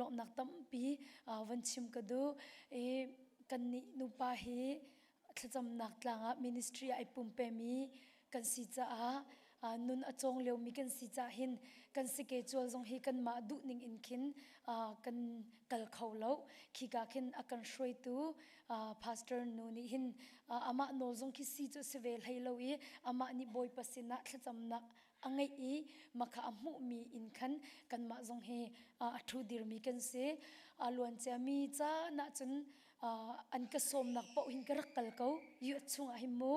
lunglawmhnak tampi van chim ka duh. I kannih nupa hi thlacamnak tlang ah ministry ah ai pumpemi kan si caah nun a cawng liomi kan si caah hin kan schedule zong hi kanmah duhning in khin kan kal kho lo. Khika khin a kan hruaitu pastor nu nih hin amah nawl zong khi si cu si ve hlei lo i amah nih Bawipa sinah thlacamnak a ngeih i makha a hmuhmi in khan kanmah zong hi a ṭhu dirmi kan si. A luanciami caan ahcun an ka sawmnak paoh hin ka rak kal ko. US chungah hin mu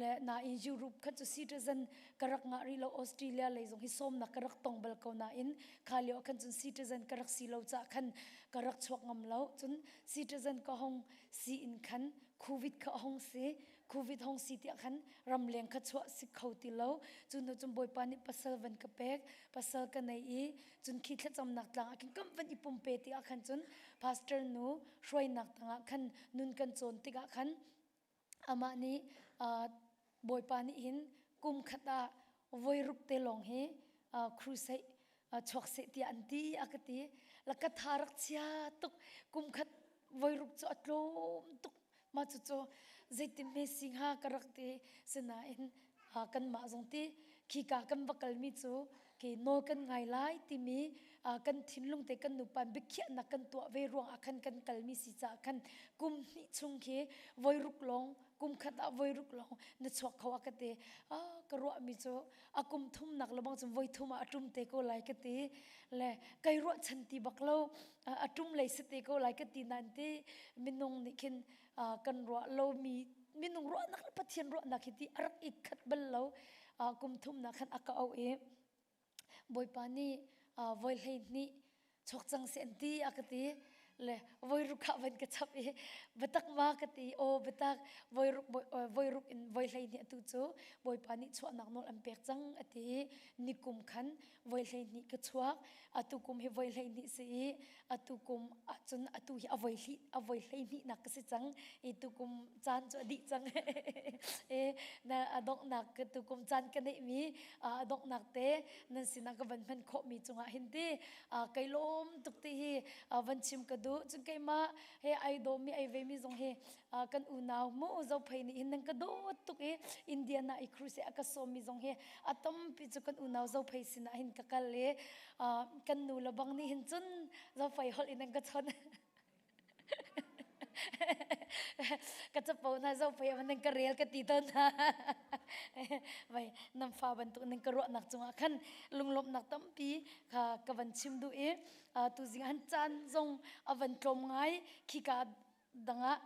le nain Europe kha cu citizen ka rak ngah rih lo. Australia lei zong hi sawmnak ka rak tong bal ko nain kha lio ah khan cun citizen ka rak si lo caah khan ka rak chuak ngam lo. Cun citizen ka hong si in khan COVID kha a hong si. Covid hong si tiah khan ramleng kha chuah si kho ti lo. Cu hnu cun Bawipa nih pasal van ka pek, pasal ka nei i cun khi thlacamnak tlang ah khin kan van i pumpe tikah khan cun pastor nu hruainak tangah khan nun kan cawn tikah khan amah nih Bawipa nih hin kum khat ah voi ruk te lawng hi crusade chuak seh tiah an ti a ka ti. La ka tha rak chia tuk kum khat voi ruk cu a tlawm tuk Mah cucu zeitin hme si hnga ka rak ti. Sinain kanmah zong ti khika kan va kalmi cu khi nawl kan ngai lai timi kan thinlung te kan nupa biakhiahnak kan tuah ve ruang ah khan kan kalmi si caah khan kum hnih chung khi voi ruk lawng kum khat ah voi ruk lawng na chuak kho a ka ti. Ka ruahmi cu a kum thumnak lebang cun voi thum ah a ṭum te ko lai ka ti le kai ruahchan ti bak lo a ṭum lei si te ko lai ka ti nain ti minung nih khin kan ruah lomi minung ruahnak le Pathian ruahnak hi ti a rak i khat bal lo kum thumnak khan a ka auh i Bawipa nih voi 12 chuak cang seh an ti a ka ti le voi ruk ah van ka chap i biatak ma ka ti aw biatak voi ruk voi ruk in voi 12 atu cu Bawipa nih chuahnak nawl an pek cang a ti i nikum khan voi 12 ka chuak atu kum hi voi 12 si i atu kum ahcun atu hi a voi hli a voi 12 nak ka si cang i tukum caan cu a dih cang e na a donghnak tukum caan ka neihmi a donghnak te nan sinah ka van hman khawhmi cungah hin ti kai lawm tuk ti hi van chim ka duh cun keimah he ai dawmi ai vemi zong hi kan unau mu zophei nih hin nan ka dawt tuk i Indiana i crusade a ka sawmmi zong hi a tampi cu kan unau zophei sinah hin ka kal i kan nu le bang nih hin cun zophei holh in an ka chawnh ka capo hna zo pei nan ka rel ka ti tawn hna vai nan fa bantuk nan ka ruahnak cungah khan lunglawmhnak tampi kha ka van chim duh i tu zing han caan zong a van tlawm ngai khika dangah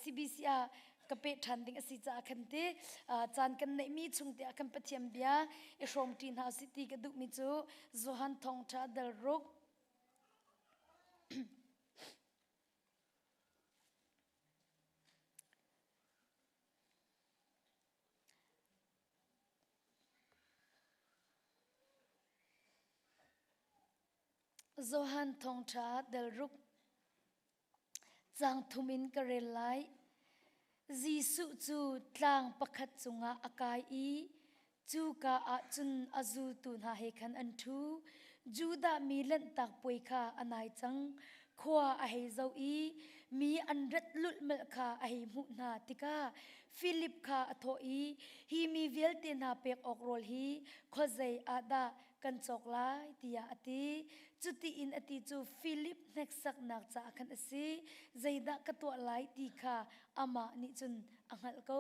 CBC ah ka pe ṭhan ding a si caah khan ti caan kan neihmi chung te ah khan Pathian bia i hrawm ṭi hna usih ti ka duhmi cu Johan thawngṭha dal ruk Johan thawngṭha del ruk caang thum in ka rel lai. Jesuh cu tlang pakhat cungah a kai i Cuka ah cun a zultu hna he khan an ṭhu. Judah mi Lanhtak Puai kha a nai cang. Khua a hei zoh i mi an rat lulhmalh kha a hei hmuh hna tikah Filip kha a thawh i, Hi mi vialte hna pek awk rawl hi khuazei ah dah kan cawk lai? tiah a ti. Cutiin a ti cu Filip hneksaknak caah khan a si. Zeidah ka tuah lai ti kha amah nih cun a hngalh ko.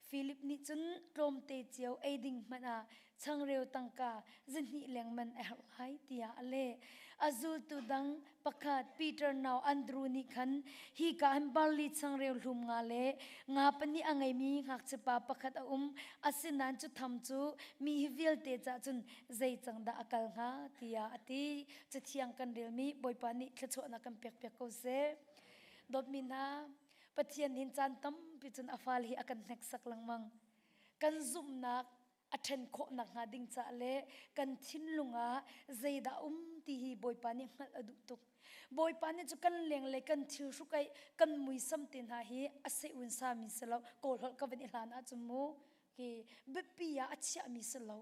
Philip nih cun tlawmte cio ei ding hmanh ah changreu tangka zahnih lengman a herh lai tiah a leh. A zultu dang pakhat Peter nau Andru nih khan hika hin barli changreu hlum nga le nga pahnih a ngeimi ngakchiapa pakhat a um. Asinain cu tham cu mi hi vialte cah cun zei cang dah a kal hnga tiah a ti. Cathiang kan relmi Bawipa nih thluachuahnak kan pekpiak ko seh. Dawtmi hna, Pathian hin caan tampi cun a fale hi a kan hneksak lengmang. Kan zumhnak a ṭhen khawh nakhnga ding caah le kan thinlung ah zeidah um ti hi Bawipa nih hngalh a duh tuk. Bawipa nih cu kan lenglei kan thil hrukaih kan muisam te hna hi a seh-un sami si lo. Kawl holh ka van i hlan ahcun mu, hi biapi ah a chiahmi si lo.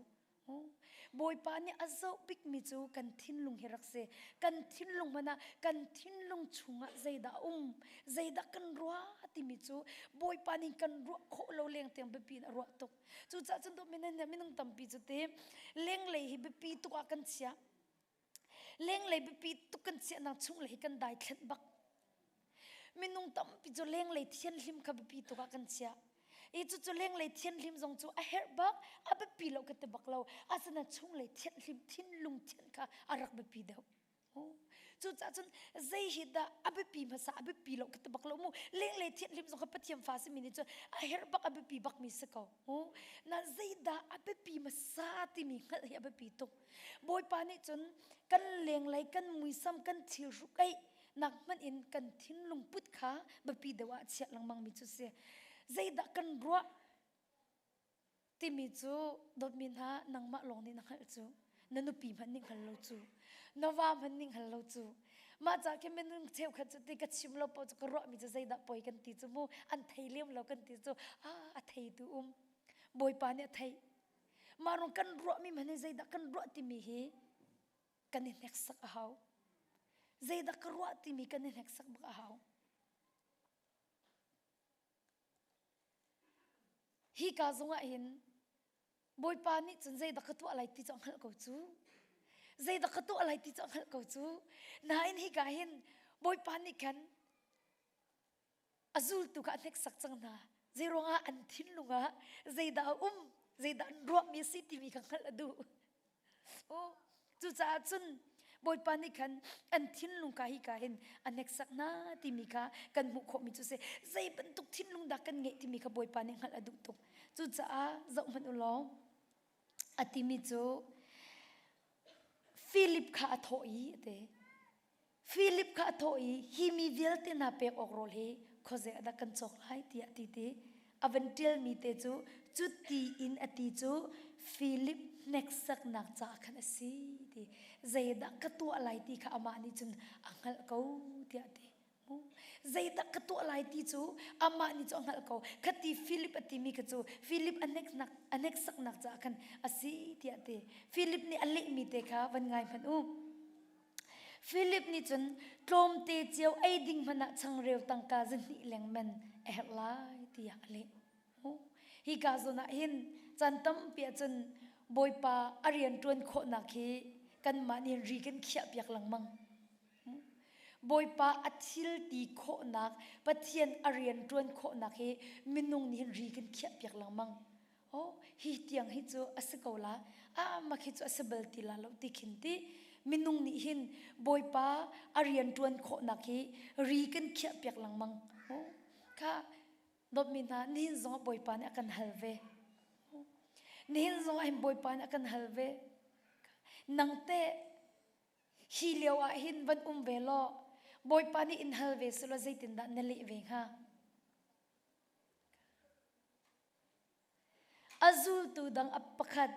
Bawipa nih a zoh bikmi cu kan thinlung hi rak si. Kan thinlung hmanh ah kan thinlung chungah zeidah a um, zeidah kan ruah timi cu Bawipa nih kan ruah khawh lo leng tiang biapi in a ruah tuk. Cucaah cun minung tampi cu te lenglei hi biapi tuk ah kan chiah. Lenglei biapi tuk kan chiahnak chunglei hi kan daithlenh bak. Minung tampi cu lenglei thianhlim kha biapi tuk ah kan chiah. I cucu lenglei thianhlim zong cu a herh bak, a biapi lo ka ti bak lo. Asinain chunglei thianhlim, thinlung thianh kha a rak biapi deuh. Cucaah cun zei hi dah a biapi hmasa a biapi lo ka ti bak lo mu. Lenglei thianhlim zong kha Pathian fa simi nih cun a herh bak a biapi bakmi si ko. Na zeidah a biapi hmasa timi hngalh hi a biapi tuk. Bawipa nih cun kan lenglei kan muisam kan thil hruk-eih nak hmanh in kan thinlung put kha biapi deuh ah chiah lengmang mi cu si. Zeidah kan ruah timi cu dawtmi hna nangmah lawng nih na hngalh cu na nupi hmanh nih hngal lo cu na va hmanh nih hngal lo cu mah ca khi minung cheukhat cu ti ka chim lo paoh cu ka ruahmi cu zeidah poi kan ti cu mu an thei lem lo kan ti cu ah a theitu um bawipa nih a theih mah rung kan ruahmi hmanh hi zeidah kan ruah timi hi kan i hneksak a hau zeidah ka ruah timi kan i hneksak bak a hau Hi ka zongah hin Bawipa nih cun zeidah ka tuah lai ti cu a hngalh ko cu. Zeidah ka tuah lai ti cu a hngalh ko cu. Nain hika hin Bawipa nih khan a zultu kha a hneksak cang hna. Zeiruangah an thinlung ah zeidah a um, zeidah an ruahmi a si timi kha hngalh a duh. Oh, cucaah cun Bawipa nih khan an thinlung kha hika hin a hneksak hna timi kha kan hmuh khawhmi cu si. Zei bantuk thinlung dah kan ngeih timi kha Bawipa nih hngalh a duh tuk. Cucaah zohhmanh u law a timi cu Philip kha a thawh i a ti. Philip kha a thawh i hi mi vialte hna pek awk rawl hi khuazei ah dah kan cawk lai tiah a ti ti. A van ṭialmi te cu cuti in a ti cu Philip hneksaknak caah khan a si ti. Zeidah ka tuah lai ti kha amah nih cun a hngalh ko tiah a ti. Zeidah ka tuah lai ti cu amah nih cu a hngalh ko. Khati Philip a timi kha cu Philip a hneknak a hneksaknak caah khan a si tiah a ti. Philip nih a lehmi te kha van ngai hmanh u. Philip nih cun tlawmte cio ei ding hmanh ah changreu tangka zahnih lengmen a herh lai tiah a leh. Hika zawn ah hin caan tampi ahcun Bawipa a rian ṭuan khawhnak hi kanmah nih ri kan khiahpiak lengmang. Bawipa a thil ti khawhnak, Pathian a rian ṭuan khawhnak hi minung nih hin ri kan khiahpiak lengmang. Oh, hi tiang hi cu a si ko la. Ah, mak hi cu a si bal ti la lo ti khin ti. Minung nih hin Bawipa a rian ṭuan khawhnak hi ri kan khiah piak lengmang. Oh, kha dawtmi hna nihin zong ah Bawipa nih a kan hal ve. Nihin zong ah hin Bawipa nih a kan hal ve. Nang teh hi lio ah hin van um ve law Bawipa nih in hal ve selaw zeitindah na leh ve hnga? A zultu dang a pakhat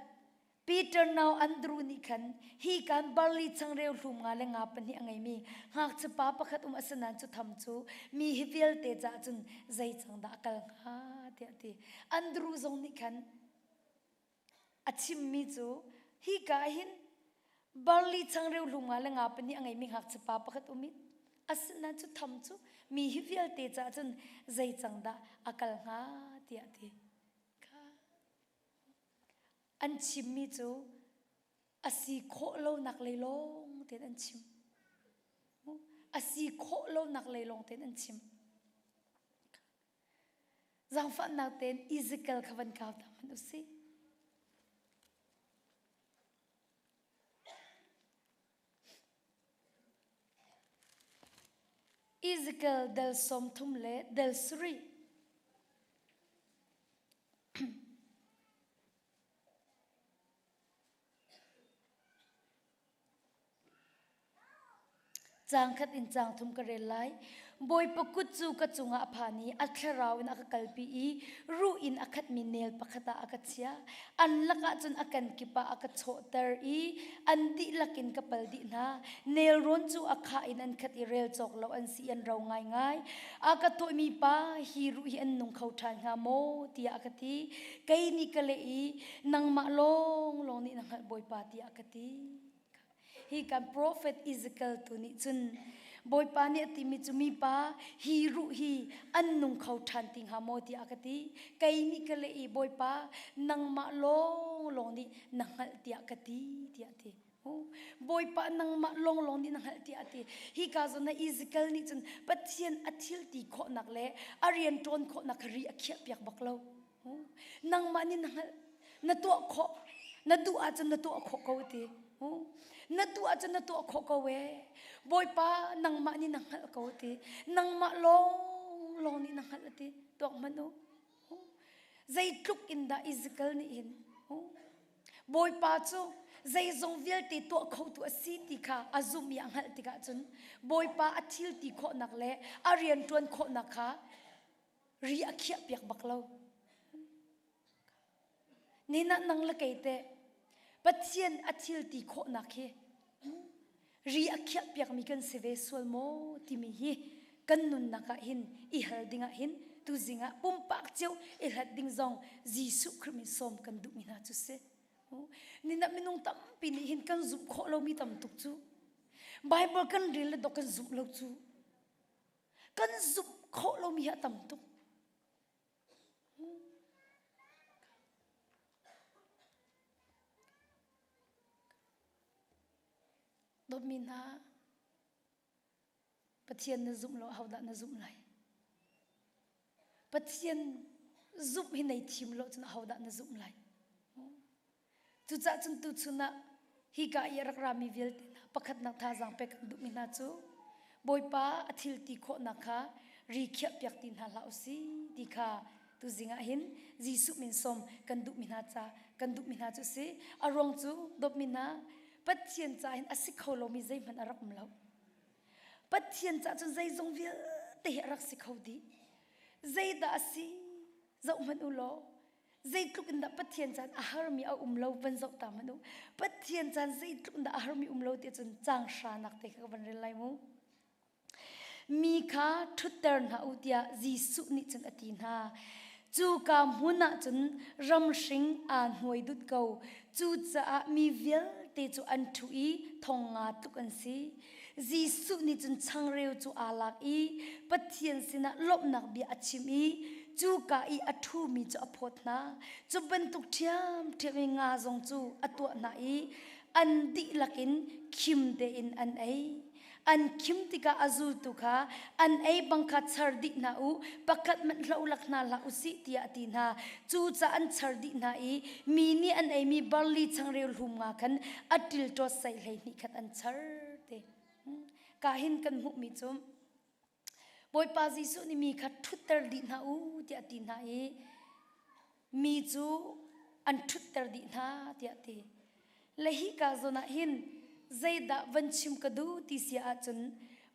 Peter nau Andru nih khan hi kan barli changreu hlum nga le nga pahnih a ngeimi ngakchia pa pakhat um a si nain cu tham cu mi hi vialte caah cun zei cang dah a kal hnga tiah a ti. Andru zong nih khan a chimmi cu hika ah hin barli changreu hlum nga le nga pahnih a ngeimi ngakchia pa pakhat um i asinain cu tham cu mi hi vialte caah cun zei cang dah a kal hnga tiah a ti. An chimmi cu a si khawh lonak lei lawng tein an chim. A si khawh lonak lei lawng tein an chim. Zaangfahnak tein Ezekiel kha van kau ta hmanh u sih. Ezekiel del 30 le del sarih. Caang khat in caang thum ka rel lai. Bawipa kut cu ka cungah a phan i a thlarau in a ka kalpi i ruh in a khatmi nel pakhat ah a ka chiah. An lakah cun a kan kip ah a ka chawhter i an dihlak in ka pal dih hna. Nelrawn cu a khah in an khat i rel cawk lo an si i an ro ngaingai. A ka tawimi pa, hi ruh hi an nung kho ṭhan hnga maw? tiah a ka ti. Kei nih ka leh i, nangmah lawnglawng nih na hngalh Bawipa tiah a ka ti. Hi kan prophet Ezekiel tu nih cun Bawipa nih a timi cu mipa hi ruh hi an nung kho ṭhan ti hnga maw tiah a ka ti. Kei nih ka leh i Bawipa nangmah lawnglawng nih na hngalh tiah ka ti tiah a ti. Bawipa nangmah lawnglawng nih na hngalh tiah a ti. Hi ka zawn ah Ezekiel nih cun Pathian a thil ti khawhnak le a rian ṭawn khawhnak kha ri a khiahpiak bak lo. Nangmah nih na hngalh, na tuah khawh, na duh ahcun na tuah khawh ko ti. Na duh ahcun na tuah khawh ko ee. Bawipa nangmah nih na hngalh ko ti. Nangmah lawng lawng nih na hngalh ti. Tuak hmanh u. Zeitluk in dah Ezekiel nih hin Bawipa cu zeizong vialte tuah khotu a si ti kha a zumh i a hngalh tikah cun Bawipa a thil ti khawhnak le a rian ṭuan khawhnak kha ri a khiahpiak bak lo. Nina nang le kei teh Pathian a thil ti khawhnak hi ri a khiahpiakmi kan si ve sual maw timi hi kan nunnak ah hin i hal ding ah hin tuzing ah pumpak cio i hlat ding zong Jesuh Khrih min sawm kan duhmi hna cu si. Nina minung tampi nih hin kan zumh khawh lomi tam tuk cu. Bible kan rel le dok kan zumh lo cu. Kan zumh khawh lomi hi a tam tuk. Dawtmi hna, Pathian na zumh lo ahodah na zumh lai? Pathian zumh hi nei thim lo cun ahodah na zumh lai? Cucaah cun tuchun ah hika i a rak rami vialte hna pakhatnak thazaang pek kan duhmi hna cu Bawipa a thil ti khawhnak kha ri khiahpiak ti hna hlah u si ti kha tuzing ah hin Jesuh min sawm kan duhmi hna ca kan duhmi hna cu si. A ruang cu dawtmi hna Pathian ca hin a si kho lomi zeihmanh a rak um lo. Pathian ca cun zeizong vialte hi a rak si kho dih. Zeidah a si? Zoh hmanh u law zeitluk in dah Pathian caan a harmi a um lo van zoh ta hmanh u. Pathian caan zeitluk in dah a harmi um lo ti cun caang hranak te kha ka van rel lai mu. Mi kha ṭhutter hna u tiah Jesuh nih cun a ti hna. Cuka hmun ah cun ramhring aa hnuai dut ko. Cucaah mi vialte cu an ṭhu i thong nga tluk an si. Jesuh nih cun changreu cu aa lak i Pathian sinah lawmhnak bia a chim i cuka i a ṭhumi cu a phawt hna. Cu bantuk ṭhiamṭhiam in nga zong cu a tuah hna i an dihlak in khim tein an ei. An khim tikah a zultu kha an ei bang kha char dih hna u, pakhat hmanh hlolak hna hlah u sih tiah a ti hna. Cucaah an char dih hna i mi nih an eimi barli changreu hlum nga khan a ṭilṭawt sei 12 khat an char te. Ka hin kan hmuhmi cu Bawipa Jesuh nih mi kha ṭhutter dih hna u tiah a ti hna i mi cu an ṭhutter dih hna tiah a ti. Le hika zawn ah hin zeidah van chim ka duh ti si ahcun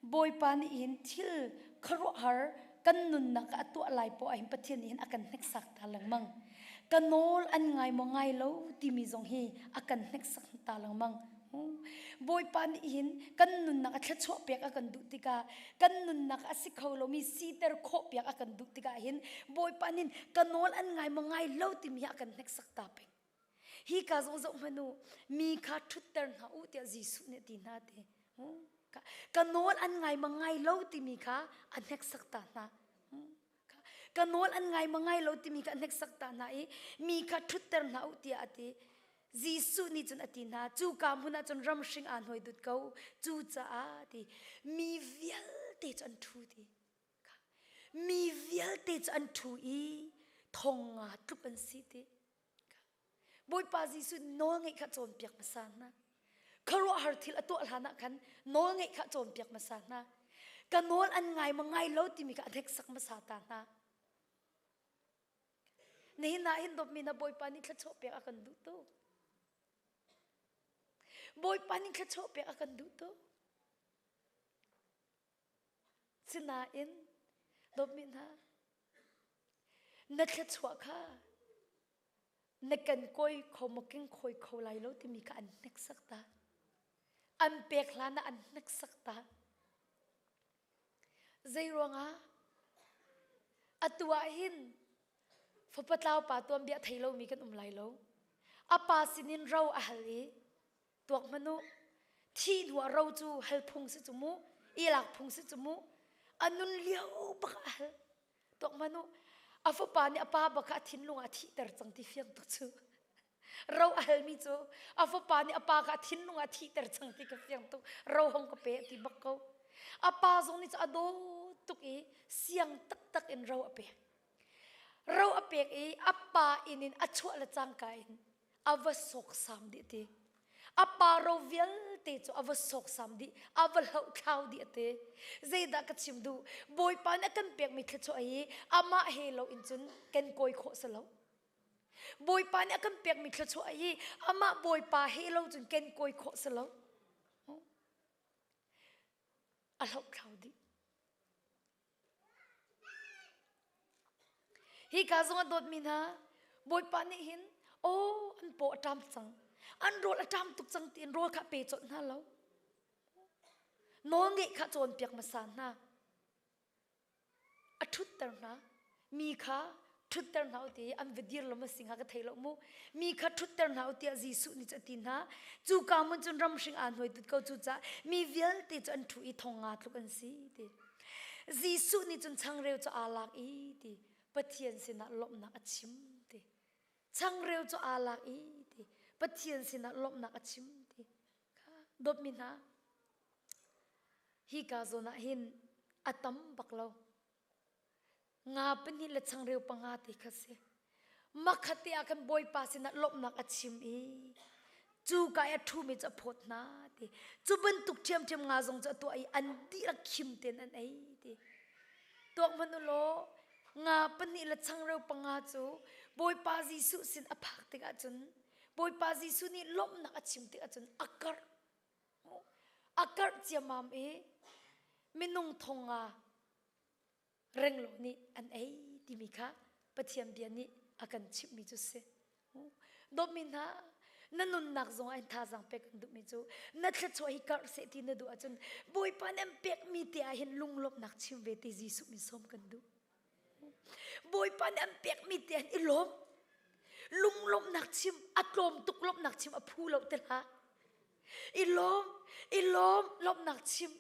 Bawipa nih hin thil khuaruahhar kan nunnak ah a tuah lai poah hin Pathian nih hin a kan hneksak ta lengmang. Ka nawl an ngai maw ngai lo timi zong hi a kan hneksak ta lengmang. Bawipa nih hin kan nunnak a thluachuah pek a kan duh tikah kan nunnak a si kho lomi siter khawh piak a kan duh tikah hin Bawipa nih ka nawl an ngai maw ngai lo timi hi a kan hneksak ta peng. Hi ka zong zoh hmanh u, mi kha ṭhutter hna u tiah Jesuh nih a ti hna ti. Ka nawl an ngai ma ngai lo timi kha a hneksak ta hna. Ka nawl an ngai ma ngai lo timi kha a hneksak ta hna i mi kha ṭhutter hna u tiah a ti. Jesuh nih cun a ti hna, cuka hmun ah cun ramhring aa hnuai dut ko. Cucaah ti mi vialte cu an ṭhu ti. Mi vialte cu an ṭhu i thong nga tluk an si ti. Bawipa Jesuh nawlngeih kha cawnpiak hmasa hna. Khuaruahhar thil a tuah hlan ah khan nawlngeih kha cawnpiak hmasa hna. Ka nawl an ngai ma ngai lo timi kha a hneksak hmasa ta hna. Nihin ah hin dawtmi na Bawipa nih thluachuah pek a kan duh tuk. Bawipa nih thluachuah pek a kan duh tuk. Sinain dawtmi hna na thluachuah kha na kan kawi kho maw king khawi kho lai lo timi kha an hneksak ta. An pek hlan ah an hneksak ta. Zei ruangah atu ah hin fapa tlau pa tuanbia thei lomi kan um lai lo. A pa sinin ro a hal i tuak hmanh u thih hnu ah ro cu hal phung si cu mu i lak phung si cu mu a nun lio bak a hal tuak hmanh u a fapa nih a pa bak kha a thinlung ah a thihter cang ti fiang tuk cu ro a halmi cu a fapa nih a pa kha a thinlung ah a thihter cang ti ka fiang tuk ro hong ka pe ti bak ko a pa zong nih cu a dawt tuk i siang taktak in ro a pek ro a pek i a pa inn in a chuah le cangka in a va sawksam dih ti a pa ro vialte cu a va sawksam dih a va hlohthlau dih a ti zeidah ka chim duh bawipa nih a kan pekmi thluachuah hi amah he lo in cun kan kawi khawh si lo bawipa nih a kan pekmi thluachuah hi amah bawipa he lo cun kan kawi khawh si lo a hlohthlau dih Hika zong a dawtmi hna, Bawipa nih hin aw an paw a ṭam cang, an rawl a ṭam tuk cang tiin rawl kha pe colh hna lo. Nawlngeih kha cawnpiak hmasa hna. A ṭhutter hna. Mi kha ṭhutter hna u ti an va dir lo ma si hnga ka thei lo mu. Mi kha ṭhutter hna u tiah Jesuh nih cu a ti hna. Cu ka hmun cun ramhring aa hnuai tut ko cucaah mi vialte cu an ṭhu i thong nga tluk an si ti. Jesuh nih cun changreu cu aa lak i ti Pathian sinah lawmhnak a chim ti. Changreu cu aa lak i ti Pathian sinah lawmhnak a chim ti. Kha dawtmi hna hi ka zawn ah hin a tam bak lo. Nga pahnih le changreu panga te kha si. Makhat te ah khan Bawipa sinah lawmhnak a chim i cu ka i a ṭhumi cu a phawt hna ti. Cu bantuk ṭhiamṭhiam nga zong cu a tuah i an dihlak khim tein an ei ti. Tuak hmanh u law nga pahnih le changreu panga cu Bawipa Jesuh sin a phak tikah cun Bawipa Jesuh nih lawmhnak a chim tikah cun a karh. A karh ciammam i minung thong nga renglo nih an ei timi kha Pathian bia nih a kan chimhmi cu si. Dawtmi hna, na nunnak zong ah thazaang pek kan duhmi cu na thluachuah hi karh seh ti na duh ahcun Bawipa nih an pekmi te ah hin lunglawmhnak chim ve ti Jesuh min sawm kan duh. Bawipa nih an pekmi te an i lawm. Lunglawmhnak chim, a tlawm tuk lawmhnak chim a phu lo te hlah. I lawm, i lawm, lawmhnak chim.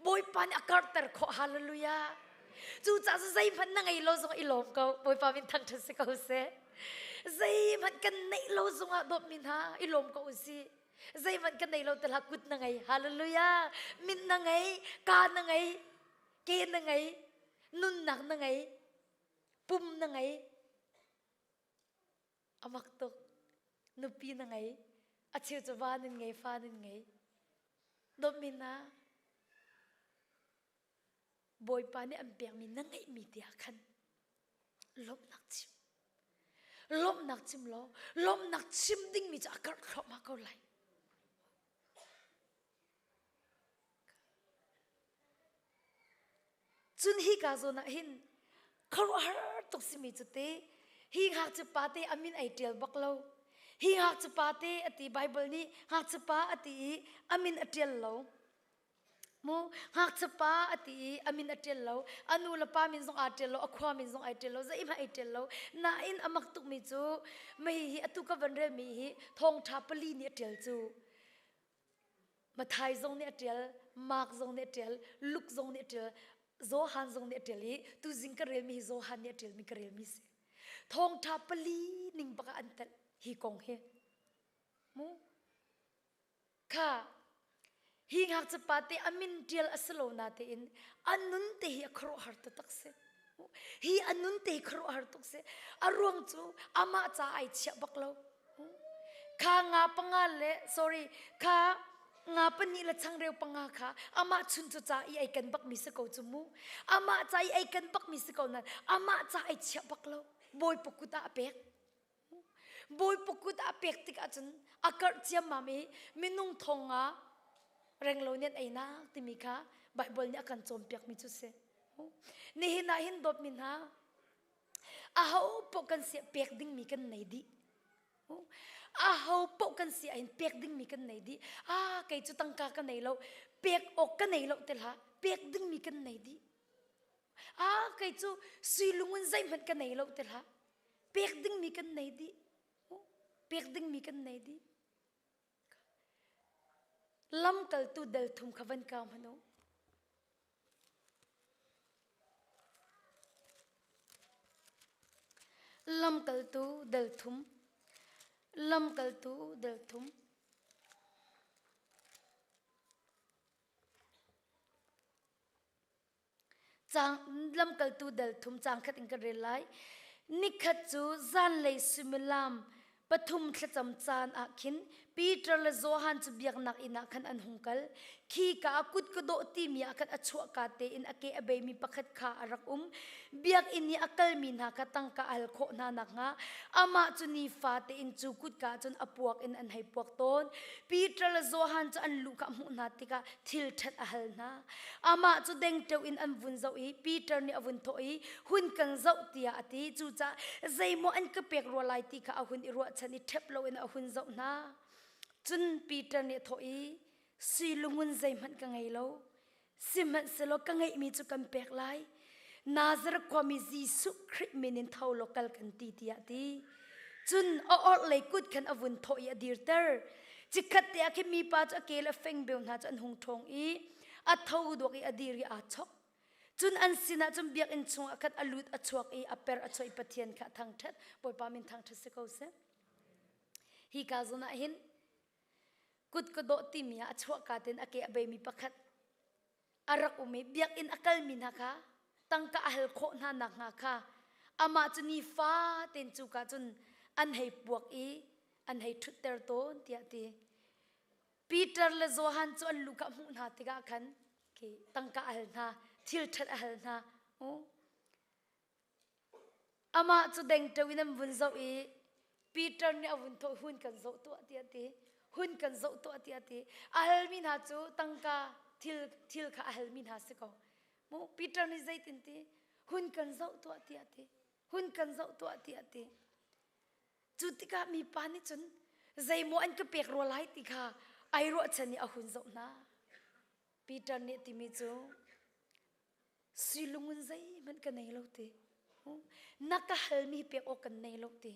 Bawipa nih a karhter khawh hallelujah. Cucaah zeihmanh na ngei lo zong i lawm ko. Bawipa min thangṭhat si ko seh. Zeihmanh kan neih lo zongah dawtmi hna i lawm ko usih. Zeihmanh kan nei lo te hlah kut na ngei. Hallelujah. Min na ngei, ka na ngei, ke na ngei, nunnak na ngei, pum na ngei. A mak tuk. Nupi na ngei. A cheu cu va nan ngei, fa nan ngei. Dawtmi hna, Bawipa nih an pekmi na ngeihmi te ah khan lawmhnak chim. Lawmhnak chim law, lawmhnak chim dingmi cu a karh thluahmah ko lai. Cun hika zawn ah hin khuaruahhar tuk simi cu te hi ngakchia pa te a min ai ṭial bak lo. Hi ngakchia pa te a ti Bible nih ngakchia pa a ti i a min a ṭial lo. Mu ngakchia pa a ti i a min a ṭial lo. A nu le pa min zong aa ṭial lo, a khua min zong ai ṭial lo, zeihmanh ai ṭial lo. Nain a mak tukmi cu mei hi atu ka van relmi hi thawngṭha pali nih a ṭial cu. Mathai zong nih a ṭial, Mark zong nih a ṭial, Luke zong nih a ṭial, Johan zong nih a ṭial i tuzing ka relmi hi Johan nih a ṭialmi ka relmi si. Thawngṭha pali ning bak ah an telh hi kong hi. Mu kha hi ngakchia pa te a min ṭial a si lo na tein a nun te hi a khuaruahhar taktak si. Hi a nun te hi khuaruahhar tuk si. A ruang cu amah ca ai chiah bak lo. Kha nga panga le sorry kha nga pahnih le changreu panga kha amah chun cu ca i ei kan bakmi si ko cu mu. Amah ca i ei kan bakmi si ko nan amah ca ai chiah bak lo. Bawipa kut ah a pek. Bawipa kut ah a pek tikah cun a karh ciammam i minung thong nga. Renglo nih an einak timi kha Bible nih a kan cawnpiakmi cu si. Nihin ah hin dawtmi hna, aho paoh kan si pek dingmi kan nei dih. Aho paoh kan si ah hin pek dingmi kan nei dih. Ah, kei cu tangka ka nei lo, pek awk ka nei lo te hlah, pek dingmi kan nei dih. Ah, kei cu sui lungun zeihmanh ka nei lo te hlah, pek dingmi kan nei dih. Pek dingmi kan nei dih. Lamkaltu dal thum kha van kau hmanh u. Lamkaltu dal thum. Lamkaltu dal thum. Caang, lamkaltu dal thum caang khat in kan rel lai. Nikhat cu zanlei suimilam pathum thlacam caan ah khin Peter le Johan cu biaknak inn ah khan an hung kal. Khi ka ah kut ka dawh timi ah khan a chuahka tein a ke a beimi pakhat kha a rak um. Biakinn i a kalmi hna kha tangka a hal khawh hna nakhnga amah cu nifa tein cu kutka cun a puak in an hei puak tawn. Peter le Johan cu an luh kha a hmuh hna tikah thil ṭhat a hal hna. Amah cu dengteo in an vun zoh i Peter nih a vun thawh i hun kan zoh tiah a ti. Cucaah zeimaw an ka pek rua lai ti kha a hun i ruahchan i ṭhep loin a hun zoh hna. Cun Peter nih a thawh i sui lungun zeihmanh ka ngei lo. Sihmanhsehlaw ka ngeihmi cu kan pek lai. Nazareth khuami Jesuh Khrih min in tho law kal kan ti tiah a ti. Cun a orhlei kut khan a vun thawh i a dirter. Chikkhat te ah khin mipa cu a ke le a fengbeo hna cu an hung ṭhawng i a tho duak i a dir i aa chok. Cun an sinah cun biakinn chungah khan a lut a chuak i a per a chuah i Pathian kha a thangṭhat. Bawipa min thangṭhat si ko seh. Hi ka zawn ah hin kut ka dawh timi ah a chuahka tein a ke a beimi pakhat a rak um i biakinn a kalmi hna kha tangka a hal khawh hna nakhnga kha amah cu nifa tein cuka cun an hei puak i an hei ṭhutter tawn tiah ti. Peter le Johan cu an lu kha hmuh hna tikah khan khi tangka a hal hna, thil ṭhat a hal hna. Amah cu dengteo in an vun zoh i Peter nih a vun thawh hun kan zoh tuah tiah a ti. Hun kan zoh tuah tiah a ti. A halmi hna cu tangka thil thil kha a halmi hna si ko. Mu Peter nih zeitin ti? Hun kan zoh tuah tiah a ti. Hun kan zoh tuah tiah a ti. Cu tikah mipa nih cun zeimaw an ka pek rua lai ti kha ai ruahchan i a hun zoh hna. Peter nih timi cu Sui lungun zeihmanh ka nei lo ti. Na ka halmi pek awk kan nei lo ti.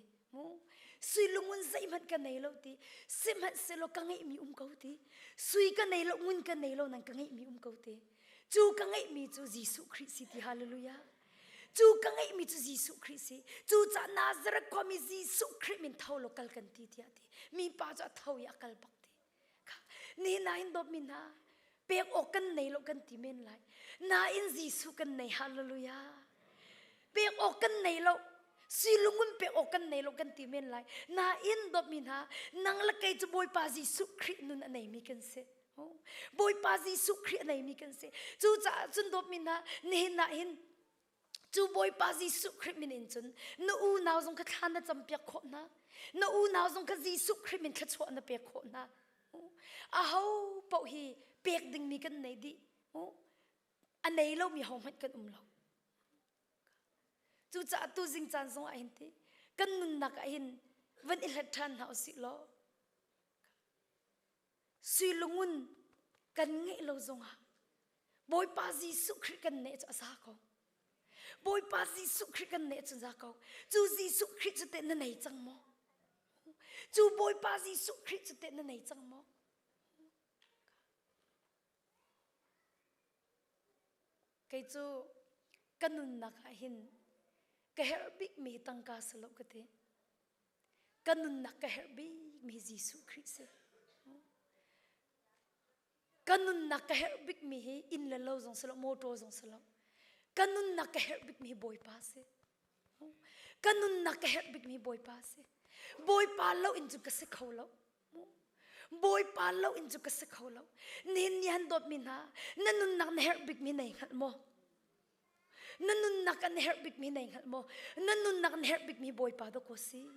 Sui lungun zeihmanh ka nei lo ti. Sihmanhsehlaw ka ngeihmi um ko ti. Sui ka nei lo, ngun ka nei lo, nang ka ngeihmi um ko ti. Cu ka ngeihmi cu Jesuh Khrih si ti hallelujah. Cu ka ngeihmi cu Jesuh Khrih si. Cu ca Nazareth khuami Jesuh Khrih min tho law kal kan ti tiah ti. Mipa cu a tho i a kal bak ti. Nihin ah hin dawtmi hna pek awk kan nei lo kan ti men lai. Nain Jesuh kan nei hallelujah. Pek awk kan nei lo sui lungun pek awk kan nei lo kan ti men lai. Nain dawtmi hna nang le kei cu Bawipa Jesuh Khrih nun a neimi kan si. Bawipa Jesuh Khrih a neimi kan si. Cucaah cun dawtmi hna nihin ah hin Cu Bawipa Jesuh Khrih min in cun na unau zong kha thla na campiak khawh hna. Na unau zong kha Jesuh Khrih min thluachuah na pek khawh hna. Aho paoh hi pek dingmi kan nei dih. A nei lomi hohmanh kan um lo. Cucaah tu zing caan zong ah hin ti kan nunnak ah hin van i hlat ṭhan hna usih law sui lungun kan ngeih lo zongah Bawipa Jesuh Khrih kan neh cu a za ko. Bawipa Jesuh Khrih kan neh cu za ko. Cu Jesuh Khrih cu teh na nei cang maw? Cu Bawipa Jesuh Khrih cu teh na nei cang maw? Kei cu ka nunnak ah hin ka herh bikmi tangka si lo ka ti. Ka nunnak ka herh bikmi Jesuh Khrih si. Ka nunnak ka herh bikmi hi inn le lo zong si lo, motor zong si lo. Ka nunnak ka herh bikmi hi Bawipa si. Ka nunnak ka herh bikmi Bawipa si. Bawipa lo in cu ka si kho lo. Bawipa lo in cu ka si kho lo. Nihin ni han dawtmi hna, na nunnak na herh bikmi nei hngalh maw? Na nunnak an herh bikmi nei hngalh maw? Na nunnak an herh bikmi Bawipa dawkaw si.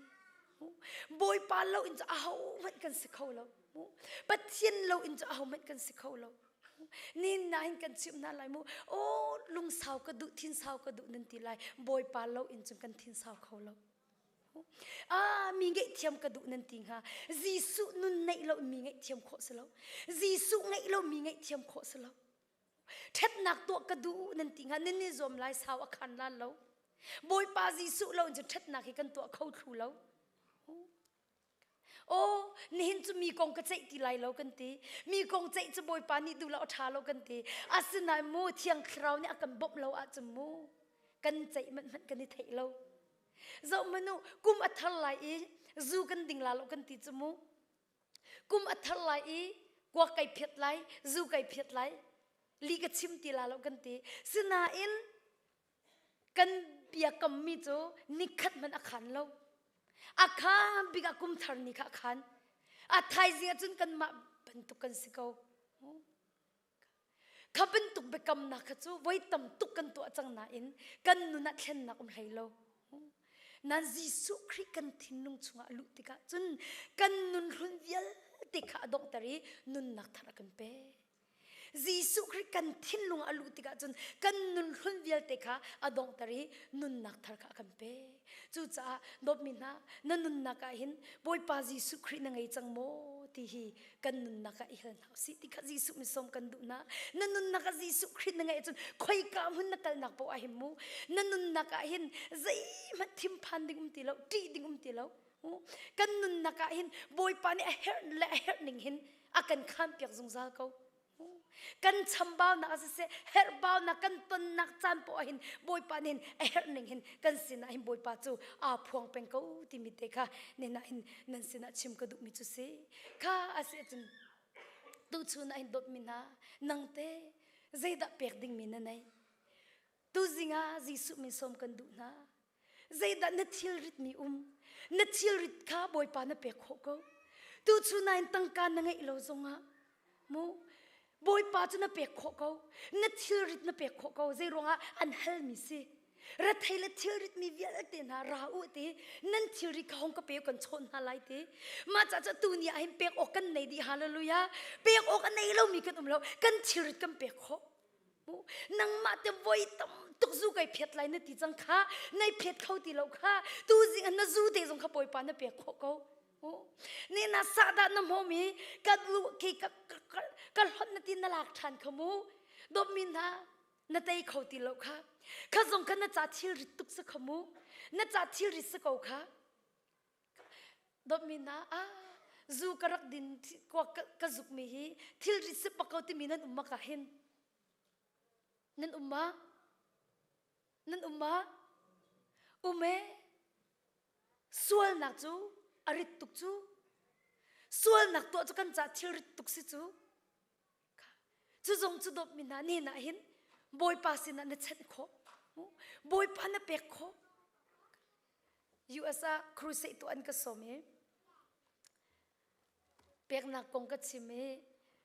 Bawipa lo in cu ahohmanh kan si kho lo. Pathian lo in cu ahohmanh kan si kho lo. Nin nain kan chimh hna lai mu. Aw lungsau ka duh, thinsau ka duh nan ti lai. Bawipa lo in cun kan thinsau kho lo. Ah, mi ngaihthiam ka duh nan ti hnga. Jesuh nun neih lo mi ngaihthiam khawh si lo. Jesuh ngeih lo mi ngaihthiam khawh si lo. Ṭhatnak tuah ka duh nan ti hnga. Nan i zuam lai sau a khan lan lo. Bawipa Jesuh lo in cun ṭhatnak hi kan tuah kho thlu lo. Aw, nihin cu mi kong ka ceih ti lai lo kan ti. Mi kong ceih cu Bawipa nih duh lo a ṭha lo kan ti. Asinain mu Thiang Thlarau nih a kan bawmh lo ahcun mu kan ceih manh hmanh kan i theih lo. Zoh hmanh u, kum a thar lai i zu kan ding la lo kan ti cu mu. Kum a thar lai i kuak kai phiat lai, zu kai phiat lai, li ka chim ti la lo kan ti. Sinain kan biakammi cu nikhat hmanh a khan lo. A khan bik ah kum thar ni kha a khan. A thaizing ahcun kanmah bantuk kan si ko. Kha bantuk biakamnak kha cu voi tam tuk kan tuah cang nain kan nun ah thlennak um hlei lo. Nan Jesuh Khrih kan thinlung chungah luh tikah cun kan nun hlun vialte kha a donghter i nunnak thar a kan pek. Jesuh Khrih kan thinlung a luh tikah cun kan nun hlun vialte kha a donghter i nunnak thar kha a kan pek. Cucaah dawtmi hna, na nunnak ah hin Bawipa Jesuh Khrih na ngei cang maw ti hi kan nunnak ah i hal hna usih ti kha Jesuh min sawm kan duh hna. Na nunnak ah Jesuh Khrih na ngeih ahcun khoika hmun na kalnak paoh ah hin mu na nunnak ah hin zeihmanh thinphan ding um ti lo, ṭih ding um ti lo. Kan nunnak ah hin Bawipa nih a herh le a herh ning hin a kan khanpiak zungzal ko. Kan chambaunak ah siseh, herhbaunak kan tonnak caan poah hin Bawipa nih a herh ning hin kan sinah hin Bawipa cu aa phuang peng ko timi te kha nina hin nan sinah chim ka duhmi cu si. Kha a si ahcun tuchun ah hin dawtmi hna nang te zeidah pek dingmi na nei? Tuzing ah Jesuh min sawm kan duh hna. Zeidah na thilrit mi um? Na thilrit kha Bawipa na pek khawh ko. Tuchun nain tangka na ngeih lo zongah mu Bawipa cu na pek khawh ko. Na thilrit na pek khawh ko. Zei ruangah an halmi si. Rethei le thilrit mi vialte hna ra u ti nan thilri kha hong ka pe kan chawn hna lai ti. Mah ca cu tu ni ah hin pek awk kan nei dih hallelujah. Pek awk a nei lomi kan um lo. Kan thilrit kan pek khawh. Nangmah te voi tam tuk zu kai phiat lai na ti cang kha nai phiat kho ti lo kha tu zing na zu te zong kha bawipa na pek khawh ko ne na sahdah na hmawm i ka lu ke ka ka hlon na ti na lak ṭhan kha mu dawtmi hna na tei kho ti lo kha kha zong kha na ca thil rit tuk si kha mu na ca thil rit si ko kha Dawtmi hna, ah zu ka rak din kuak ka zukmi hi thilri si bak ko timi nan um ma ka hin? Nan um ma? Nan um ma? Um e? Sualnak cu a rit tuk cu. Sualnak tuah cu kan ca thilrit tuk si cu. Cu zong cu dawtmi hna ni nah hin Bawipa sinah na chanh khawh. Bawipa na pek khawh. US ah crusade tu an ka sawm i peknak kong ka chim i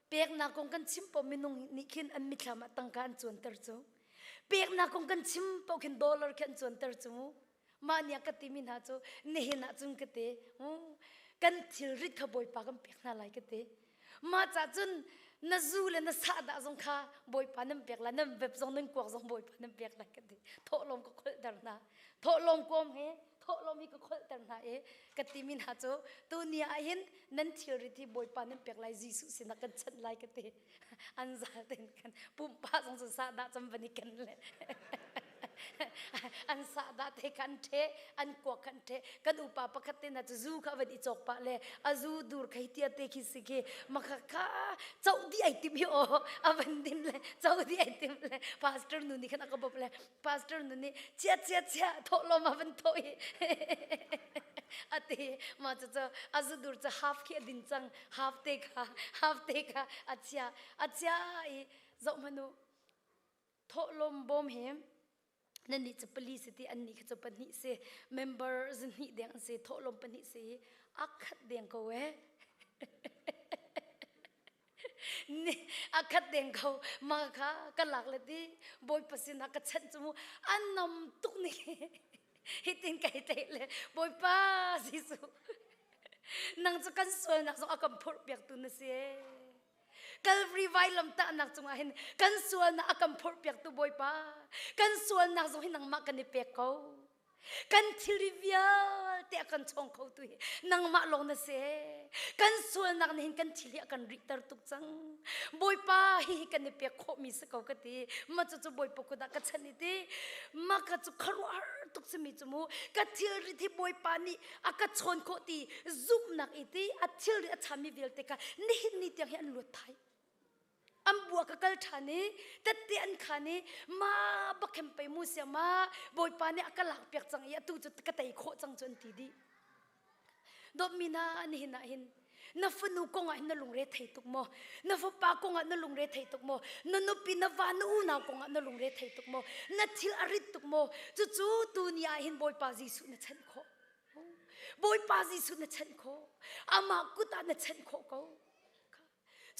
peknak kong kan chim paoh minung nih khin an mithlam ah tangka an cuanter cu peknak kong kan chim paoh khin dollar khi an cuanter cu mah nih a ka timi hna cu nihin ah cun ka ti kan thilrit kha bawipa kan pek hna lai ka ti Mah cah cun na zu le na sahdah zong kha Bawipa nan pek lai, nan vep zong nan kuak zong Bawipa nan pek lai ka ti. Thawhlawm ka kholhter hna. Thawhlawm kuam he thawhlawm hi ka kholhter hna i ka timi hna cu tuni ah hin nan thilrit hi Bawipa nan pek lai Jesuh sinah kan chanh lai ka ti. An zal ten kan pumpa zong cu sahdah cam van i ken le an sahdah te kha an ṭhe an kuak kha an ṭhe kan upa pakhat te na cu zu kha van i cawk pah le a zu dur khai tia te khi si khi makha kha cho di ai tim hi o a van din le cho di ai tim le pastor nu nih khan a ka bop le pastor nu nih chia chia chia tho lo ma van tho hi ati ma chu chu a zu dur chu half khi a din cang half te kha half te kha a chia a chia i zoh manu thawhlawm bawm hi nannih cu pali si ti annih kha cu pahnih si member zahnih deng an si thawhlawm pahnih si a khat deng ko e ni a khat deng ko ma kha ka lak le ti bawipa sinah ka chanh cu mu an nam tuk ni hitin kai tleih le bawipa Jesuh. Nang cu kan sualnak zong a kan phurhpiaktu na si. Calvary vailamtahnak cungah hin kan sualnak a kan phurhpiaktu Bawipa, kan sualnak zong hi nangmah kan i pek ko. Kan thilri vialte a kan chawng kho tu hi nangmah lawng na si. Kan sualnak nih hin kan thil hi a kan rihter tuk cang. Bawipa hi hi kan i pek khawhmi si ko ka ti. Ma cu cu Bawipa kut ah ka chanh i ti. Ma ka cu khuaruahhar tuk simi cu mu ka thilri hi Bawipa nih a ka chawn khawh ti zumhnak i ti a thilri a chami vialte kha nihin ni tiang hi an luat thai an bua ka kal ṭhan i tette an khan i ma bakhem pei mu sia ma bawipa nih a ka lak piak cang i atu cu ka tei khawh cang cu an ti dih dawtmi hna nihin ah hin na fanu kong ah hin na lungre thei tuk maw na fapa kong ah na lungre thei tuk maw na nupi na va na unau kong ah na lungre thei tuk maw na thil a rit tuk maw cucu tu ni ah hin bawipa Jesuh na chanh khawh bawipa Jesuh na chanh khawh amah kut ah na chanh khawh ko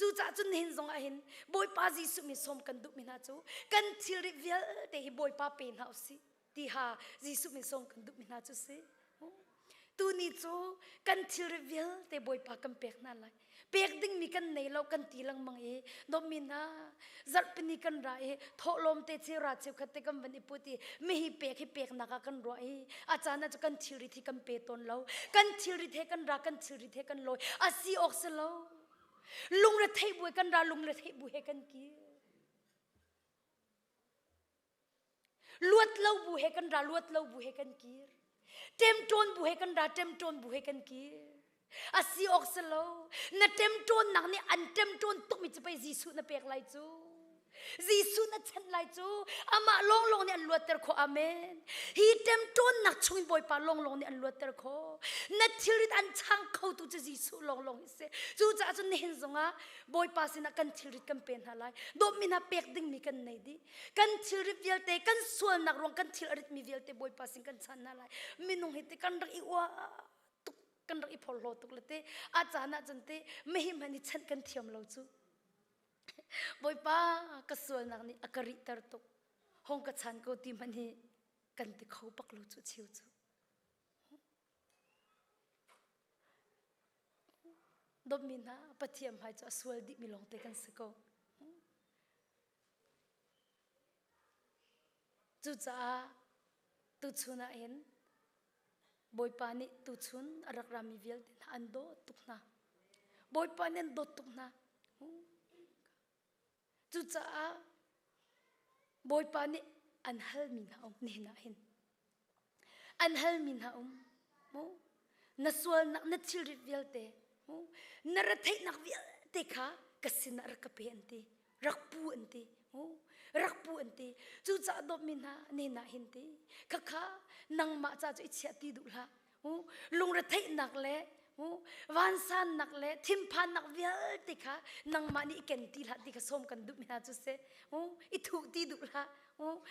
Cucaah cun nihin zong ah hin Bawipa Jesuh min sawm kan duhmi hna cu kan thilri vialte hi Bawipa pe hna usih ti ha Jesuh min sawm kan duhmi hna cu si. Tuni cu kan thilri vialte Bawipa kan pek hna lai. Pek dingmi kan nei lo kan ti lengmang i dawtmi hna zarhpini kan ra i thawhlawm te cheu ra cheukhat te kan van i put i mihi pek hi peknak ah kan ruah i a caan ah cu kan thilrit hi kan pe tawn lo. Kan thilrit he kan ra kan thilrit he kan lawi a si awk si lo. Lungretheih bu he kan ra lungretheih bu he kan kir. Luat lo bu he kan ra luat lo bu he kan kir. Ṭemṭawn bu he kan ra ṭemṭawn bu he kan kir. A si awk si lo. Na ṭemṭawnnak nih an ṭemṭawn tukmi cu pei Jesuh na pek lai cu. Jesuh na chanh lai cu. Amah lawnglawng nih an luatter khawh. Amen. Hi ṭemṭawnnak chungin Bawipa lawnglawng nih an luatter khawh. Na thilrit an chang khotu cu Jesuh lawnglawng hi si. Cucaah cun nihin zongah Bawipa sinah kan thilrit kan pe hna lai. Dawtmi hna pek dingmi kan nei dih. Kan thilrit vialte, kan sualnak ruang kan thil a ritmi vialte Bawipa sin kan chan hna lai. Minung hi te kan rak i uah tuk, kan rak i phorhlaw tuk le te a caan ah cun te mehim han i chanh kan thiam lo cu. Bawipa ka sualnak nih a ka rihter tuk. Hong ka chan ko ti hmanh hi kan ti kho bak lo cu cheu cu. Dawtmi hna, Pathian hmai cu a sual dihmi lawngte kan si ko. Cucaah tuchun ah hin Bawipa nih tuchun a rak rami vialte hna an dawt tuk hna. Bawipa nih an dawt tuk hna. Cucaah Bawipa nih an halmi hna um nihin ah hin. An halmi hna um. Mu? Na sualnak, na thilrit vialte, mu? Na retheihnak vialte kha ka sinah rak ka pe an ti. Rak pu an ti. Mu? Rak pu an ti. Cucaah dawtmi hna, nihin ah hin ti. Khakha nangmah ca cu i chiah ti duh hlah. Lungretheihnak le vansannak le thinphannak vialte kha nangmah nih i ken ti hlah ti kha sawm kan duhmi hna cu si. I thuh ti duh hlah.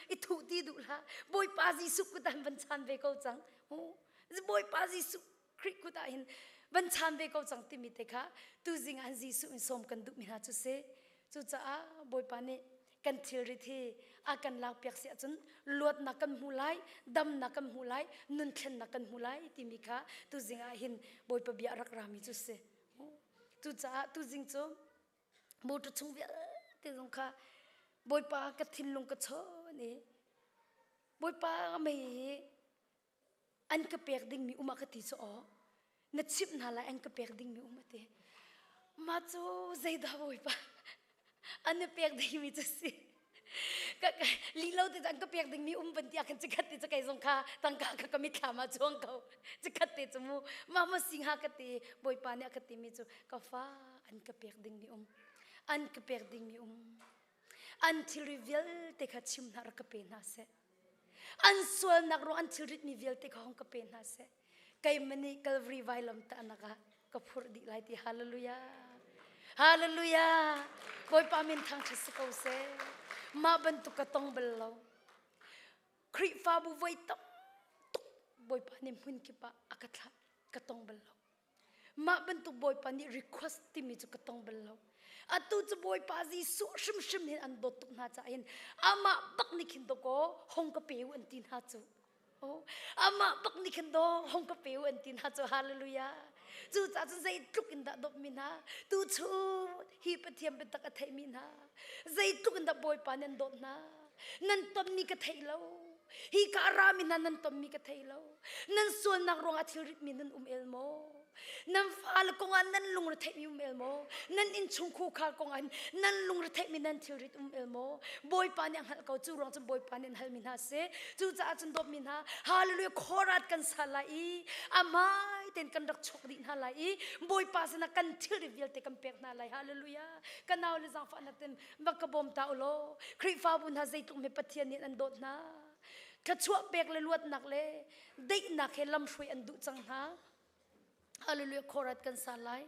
I thuh ti duh hlah. Bawipa Jesuh kut ah van chan ve ko cang. Bawipa Jesuh Khrih kut ah hin van chan ve ko cang timi te kha tuzing ah Jesuh in sawm kan duhmi hna cu si. Cucaah Bawipa nih kan thilrit hi a kan lakpiak si ahcun luatnak kan hmu lai, damnak kan hmu lai, nunthlennak kan hmu lai timi kha tuzing ah hin Bawipa bia a rak rami cu si. Cucaah tuzing cu motor chung vialte zong kha Bawipa ka thinlung ka chawn i Bawipa mei hi an ka pek dingmi um a ka ti cu aw na chimh hna lai an ka pek dingmi um a ti mah cu zeidah bawipa an na pek dingmi cu si lilo te an ka pek dingmi um ban ti ah khan chikhat te cu kei zong kha tangka kha ka mitthlam ah chuang ko chikhat te cu mu mah ma sing ha ka ti bawipa nih a ka timi cu ka fa an ka pek dingmi um an ka pek dingmi um an thilri vialte kha chim hna rak ka pe hna seh An sualnak ruang an thilritmi vialte kha hong ka pe hna seh. Keimah nih Calvary vailam tahnak ah ka phurh dih lai ti hallelujah. Hallelujah. Bawipa min thangṭhat si ko seh. Mah bantuk ka tong bal lo. Khrihfabu voi tam tuk Bawipa nih hmun kip ah a ka thlah ka tong bal lo. Mah bantuk Bawipa nih request timi cu ka tong bal lo. Atu cu Bawipa Jesuh hrimhrim hin an dawt tuk hna caah hin amah bak nih khin dawkaw hong ka pe u an ti hna cu. Oh, amah bak nih khin daw hong ka pe u an ti hna cu. Hallelujah. Cucaah cun zeitluk in dah dawtmi hna, tuchun hi Pathian biatak a theimi hna, zeitluk in dah Bawipa nih an dawt hna. Nan tonmi ka thei lo. Hi ka rami hna nan tonmi ka thei lo. Nan sualnak ruangah thilritmi nan um el maw? Nan fale kongah nan lungre theihmi um el maw? Nan innchung khukhar kongah nan lungre theihmi nan thilrit um el maw? Bawipa nih a hngalh ko cu ruang cun Bawipa nih an halmi hna si. Cucaah cun dawtmi hna hallelujah khorat kan sa lai i a hmai tein kan rak chuak dih hna lai i Bawipa sinah kan thilrit vialte kan pek hna lai. Hallelujah. Ka nau le zaangfahnak ten va ka bawm ta u law Khrihfabu hna zeitluk hme Pathian nih an dawt hna. Thluachuah pek le luatnak le daihnak he lamhruai an duh cang hna. Hallelujah khorat kan sa lai.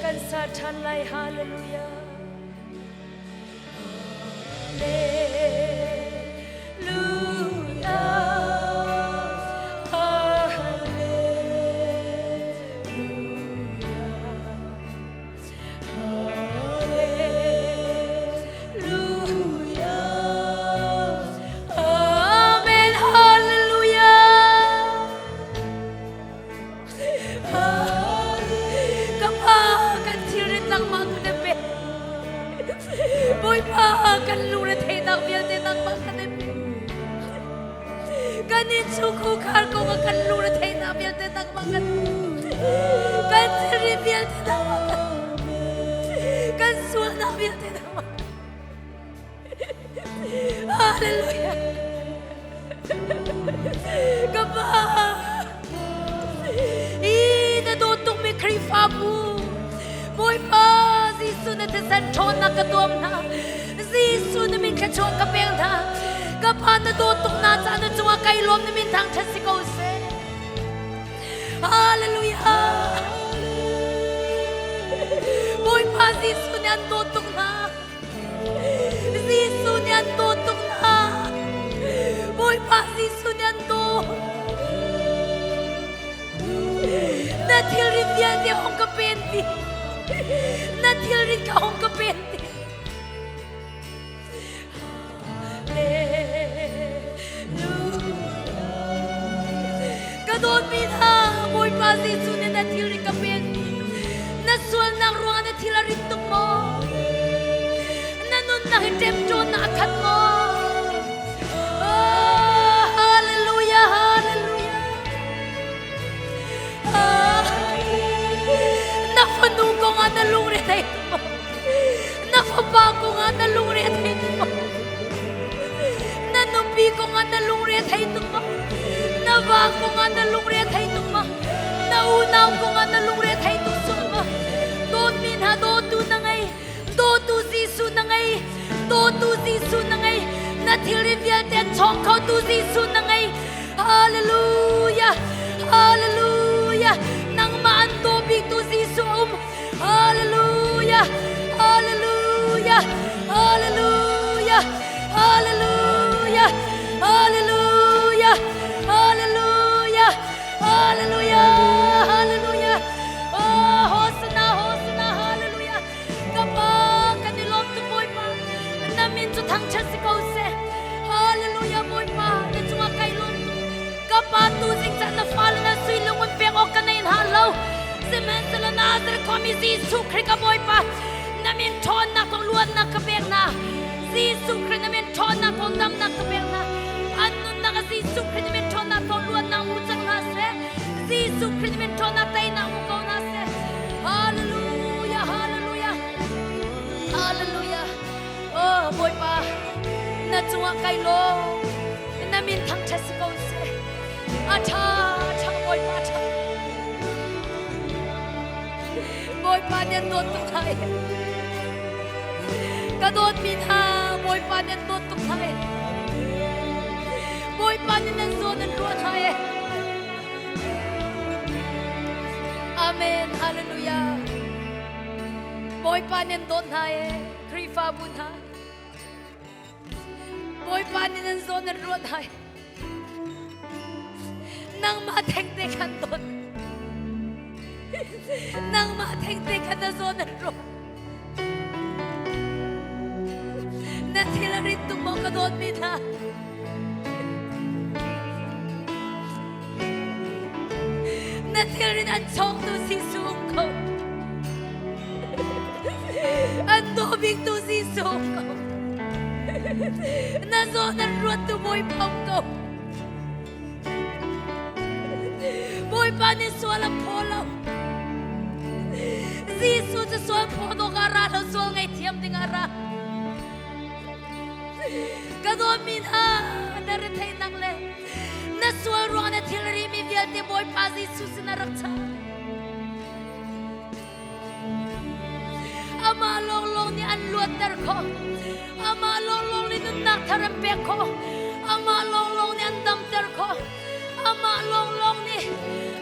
Kan sa ṭhan lai hallelujah. Amen. Hallelujah. Ka pa kan thilrit nangmah kan i pe. Bawipa kan lungre theihnak vialte nangmah kan i pe. Kan innchungkhar kong ah kan lungre theihnak vialte nangmah kan kan thilri vialte nangmah kan kan sualnak vialte nangmah Hallelujah. Ka pa. I na dawt tukmi Khrihfabu. Bawipa Jesuh na thisen ṭhawnnak ka tuam hna. Jesuh na min thluachuah ka pek hna. Ka pa na dawt tuk na caah na cungah kai lawm na min thangṭhat si ko seh. Hallelujah. Bawipa Jesuh nih an dawt tuk hna. Jesuh nih an dawt tuk hna. Bawipa Jesuh nih an dawt. Na thilrit vialte hong ka pen ti. Na thilrit ka hong ka pen ti. Ka dawtmi hna, Bawipa Jesuh nih na thilrit ka pen ti. Na sualnak ruangah na thil a rit tuk maw? Na nunnak hi ṭemṭawnnak a khat maw? Oh, hallelujah, hallelujah. Ah, na fanu kongah na lungre thei maw? Na fapa kongah na lungre thei tuk maw? Na nupi kongah na lungre thei tuk maw? Na va kongah na lungre thei tuk maw? Na unau kongah na lungre thei tuk sual maw? Dawtmi hna dawtu na ngei, dawtu Jesuh na ngei, dawtu Jesuh na ngei, na thilri vialte an chawng khotu Jesuh na ngei. Hallelujah! Hallelujah! Nangmah an daw biktu Jesuh a um. Hallelujah! Hallelujah! Hallelujah! tukmi Jesuh Khrih ka Bawipa na min ṭhawnnak thawng luatnak ka pek hna. Jesuh Khrih na min ṭhawnnak thawng damnak ka pek hna. An nunnak ah Jesuh Khrih na min ṭhawnnak thawng luatnak hmu cang hna seh. Jesuh Khrih na min ṭhawnnak teinak hmu ko hna seh. Hallelujah, hallelujah, hallelujah. Oh Bawipa, na cungah kai lawm. Na min thangṭhat si ko seh. A ṭha, a ṭha, Bawipa a ṭha. Bawipa nih an dawt tuk hna i ka dawtmi hna Bawipa nih an dawt tuk hna i Bawipa nih nan zawn an ruah hna i Amen Hallelujah Bawipa nih an dawt hna i Khrihfabu hna Bawipa nih nan zawn an ruah hna i Nangmah thengte khan dawt. Nangmah thengte khan na zawn an ruah. Na thil a rit tuk maw ka dawtmi hna? Na thilrit an chawngtu Jesuh um ko. An daw biktu Jesuh um ko. Na zawn an ruattu Bawipa um ko. Bawipa nih sual a phaw lo. Jesuh cu sual phaw dawk ah ra lo, sual ngaihthiam ding ah ra. Ka dawtmi hna, na retheihnak le na sual ruang na thilri mi vialte Bawipa Jesuh sin a rak chah. Amah lawnglawng nih an luatter khawh. Amah lawnglawng nih nunnak thar an pek khawh. Amah lawnglawng nih an damter khawh. Amah lawnglawng nih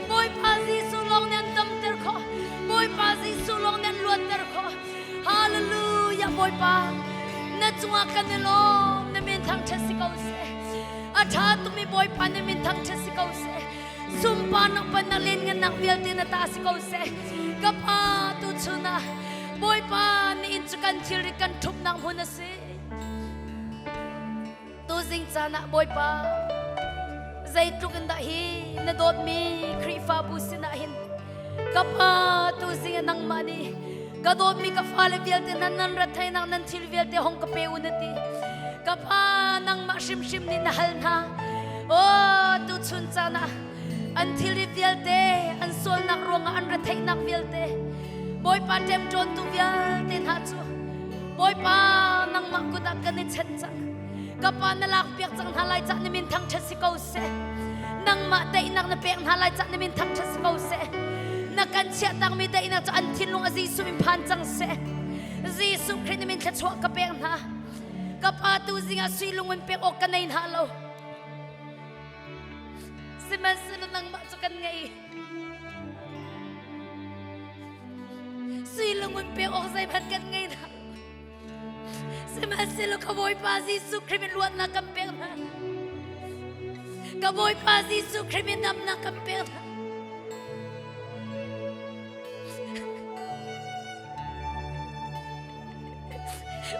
Bawipa Jesuh lawng nih an damter khawh. Bawipa Jesuh lawng nih an luatter khawh. Hallelujah Bawipa na cungah kan i lawm na min thangṭhat si ko seh. A ṭha tukmi Bawipa na min thangṭhat si ko seh. Sunparnak pannak lianngannak vialte na ta si ko seh. Ka pa tu chun ah Bawipa na inn cu kan thilri kan ṭhupnak hmun a si. Tuzing caan ah Bawipa zeitluk in dah hi na dawtmi Khrihfabu sinah hin ka pa tuzing ah nangmah nih ka dawtmi ka fale vialte nan nan retheihnak nan thil vialte hong ka pe u na ti. Ka pa nangmah hrimhrim nih na hal hna. Aw tuchun caan ah an thilri vialte an sualnak ruangah an retheihnak vialte Bawipa ṭemṭawntu vialte hna cu Bawipa nangmah kut ah kan i chanh cang. Ka pa na lakpiak cang hna lai cah na min thangṭhat si ko seh. Nangmah daihnak na pek hna lai cah na min thangṭhat si ko seh. Na kan chiahtakmi daihnak cu an thinlung a Jesuh min phan cang seh. Jesuh Khrih na min thluachuah ka pek hna. Ka pa tu zing ah sui lung in pek awk ka nei hna lo. Sihmanhsehlaw nangmah cu kan ngei. Sui lung in pek awk zeihmanh kan ngei hna. Sihmanhsehlaw ka Bawipa Jesuh Khrih min luatnak kan pek hna. Ka Bawipa Jesuh Khrih min damnak kan pek hna.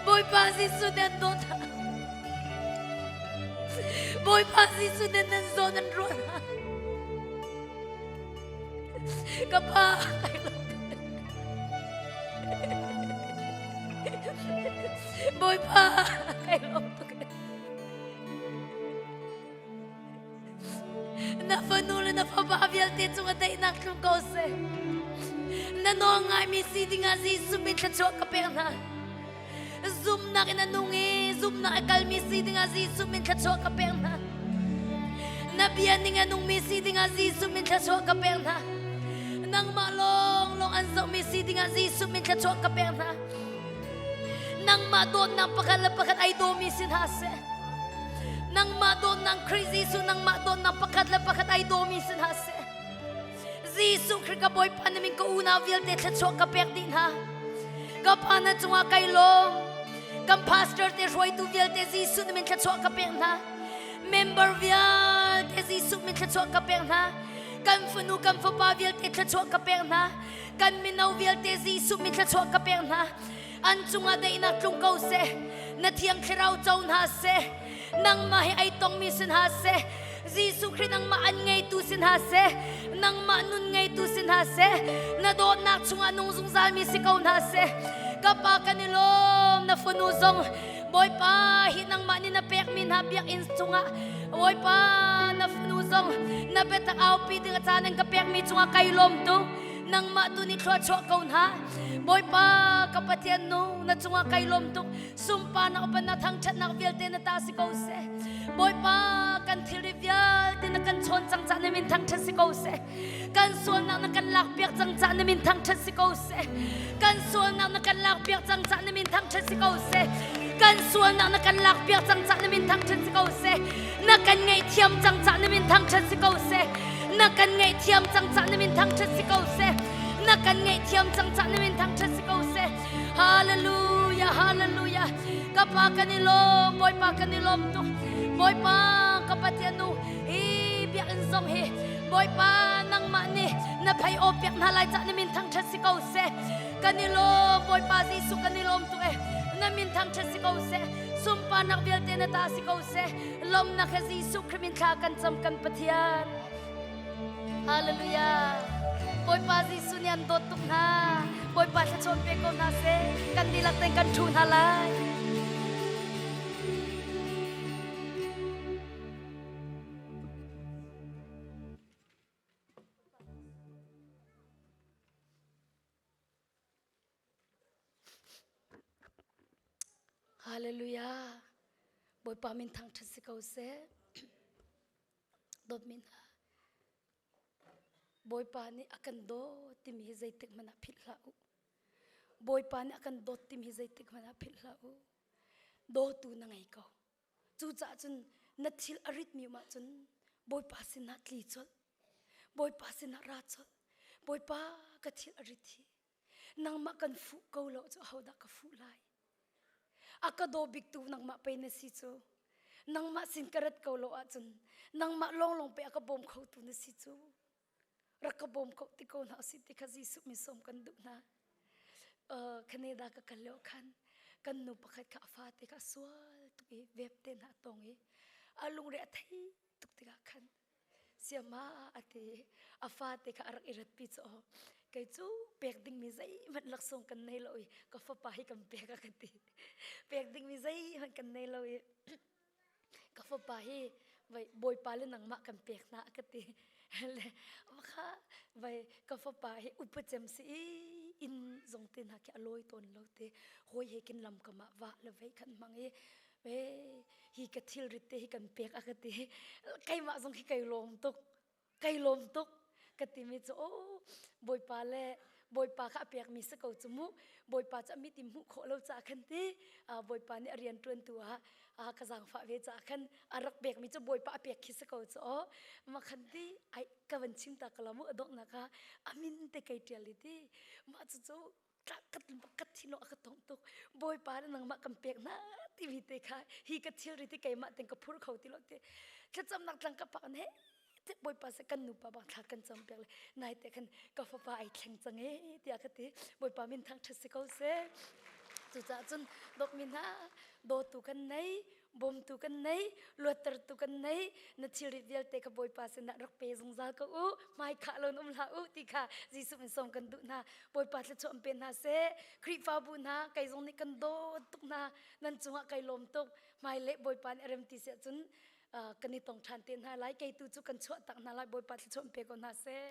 Bawipa Jesuh nan dawt hna. Bawipa Jesuh nan nan zawn an ruah hna. Ka pa, I love Bawipa, kai lawm tuk. Na fanu le na fapa vialte cungah daihnak tlung ko seh. Na nawl ngaimi si dingah Jesuh min thluachuah ka pek hna. Zumnak in a nung i zumnak a kalmi si dingah Jesuh min thluachuah ka pek hna. Na bia ning a nungmi si dingah Jesuh min thluachuah ka pek hna. Nangmah lawnglawng an zohmi si dingah Jesuh min thluachuah ka pek hna. Nangmah dawtnak pakhat le pakhat ai dawmi si hna seh. Nangmah dawtnak Khrih Jesuh nangmah dawtnak pakhat le pakhat ai dawmi si hna seh. Jesuh Khrih ka Bawipa na min ka unau vialte thluachuah ka pek dih hna. Ka Pa na cungah kai lawm. Kan pastor te hruaitu vialte Jesuh na min thluachuah ka pek hna. Member vialte Jesuh min thluachuah ka pek hna. Kan fanu kan fapa vialte thluachuah ka pek hna. Kan mino vialte Jesuh min thluachuah ka pek hna. An cungah daihnak tlung ko seh. Na thiang thlarau co hna seh. Nangmah he ai tongmi si hna seh. Jesuh Khrih nangmah an ngeitu si hna seh. Nangmah nun ngeitu si hna. hna seh. Na dawtnak chungah nung zungzalmi si ko hna seh. Ka pa kan i lawm na fanu zong Bawipa hi nangmah nih na pekmi hna biakinn cungah Bawipa na fanu zong na biatak aupi ding a caan an ka pekmi cungah kai lawm tuk. Nangmah tu nih thluachuah ko hna. Bawipa ka Pathian nu na cungah kai lawm tuk. Sunparnak upannak thangṭhatnak vialte na ta si ko seh. Bawipa kan thilri vialte na kan chawn cang cah na min thangṭhat si ko seh. Kan sualnak na kan lakpiak cang cah na min thangṭhat si ko seh. Kan sualnak na kan lakpiak cang cah na min thangṭhat si ko seh. Kan sualnak na kan lakpiak cang cah na min thangṭhat si ko seh. Na kan ngaihthiam cang cah na min thangṭhat si ko seh. Na kan ngaihthiam cang cah na min thangṭhat si ko seh. Na kan ngaihthiam cang cah na min thangṭhat si ko seh. Hallelujah, hallelujah. Ka pa kan i lawm, Bawipa kan i lawm tuk. Bawipa ka Pathian nu, hi biakinn zong hi Bawipa nangmah nih na phei aw piak hna lai cah na min thangṭhat si ko seh. Kan i lawm, Bawipa Jesuh kan i lawm tuk e. Na min thangṭhat si ko seh. Sunparnak vialte na ta si ko seh. Lawmnak he Jesuh Khrih min thla kan cam kan Pathian. Hallelujah. Bawipa Jesuh nih an dawt tuk hna. Bawipa thluachuah pe ko hna seh. Kan dihlak tein kan ṭhu hna lai. Hallelujah. Bawipa min thangṭhat si ko seh. Dawtmi hna, Bawipa nih a kan dawt timi hi zeitik hmanh ah philh hlah u. Bawipa nih a kan dawt timi hi zeitik hmanh ah philh hlah u. Dawtu na ngei ko. Cucaah cun na thil a ritmi um ahcun Bawipa sinah tli colh. Bawipa sinah ra colh. Bawipa ka thil a rit hi. Nangmah kan fuh ko lo cu ahodah ka fuh lai? A ka daw biktu nangmah pei na si cu. Nangmah sin ka rat ko lo ahcun nangmah lawnglawng pei a ka bawm khotu na si cu. Rak ka bawm ko ti ko hna usih ti kha Jesuh min sawm kan duh hna. Uh, Canada ka kal lio khan kan nu pakhat kha a fate kha a sual tuk i vep te hna a tong i a lungre a thei tuk tikah khan siama a ti a fate kha a rak i ratpi cu kei cu pek dingmi zeihmanh laksawng kan nei lo i ka fapa hi kan pek a ka ti pek dingmi zeihmanh kan nei lo i ka fapa hi vai bawipa le nangmah kan pek hna a ka ti le kha vai ka fapa hi upa cem si i inn zong te hna khi a lawi tawn lo te hawi he kin lam kam ah va le vei khan hmang i ve hi ka thilrit te hi kan pek a ka ti keimah zong khi kai lawm tuk kai lawm tuk ka timi cu o bawipa le bawipa kha a pekmi si ko cu mu bawipa cu a mit in hmuh khawh lo caah khan ti bawipa nih a rian ṭuantu ah ka zaangfah ve caah khan a rak pekmi cu bawipa a pek khi si ko cu aw ma khan ti ai ka van chim ta ka lo mu a donghnak ah a min te kai ṭial i ti mah cucu ka thinlung a ka tongh tuk bawipa nih nangmah kan pek hna timi te kha hi ka thilri ti keimah ten ka phur kho ti lo ti thlacamnak tlang ka pak he te bawipa se kan nupa bang thla kan cam piak le nai te khan ka fapa ai thleng cang e tiah ka ti bawipa min thang ṭhat si ko seh cucaah cun dawtmi hna dawtu kan nei Bawmtu kan nei, luattertu kan nei, na thilrit vialte kha Bawipa sinah rak pe zungzal ko u, hmaikhah lo in um hlah u ti kha Jesuh min sawm kan duh hna. Bawipa thluachuah in pe hna seh. Khrihfabu hna, kei zong nih kan dawt tuk hna, nan cungah kai lawm tuk. Hmailei Bawipa nih a rem ti si ahcun kan i tong ṭhan te hna lai. Kei tu cu kan chuah tak hna lai. Bawipa thluachuah in pe ko hna seh.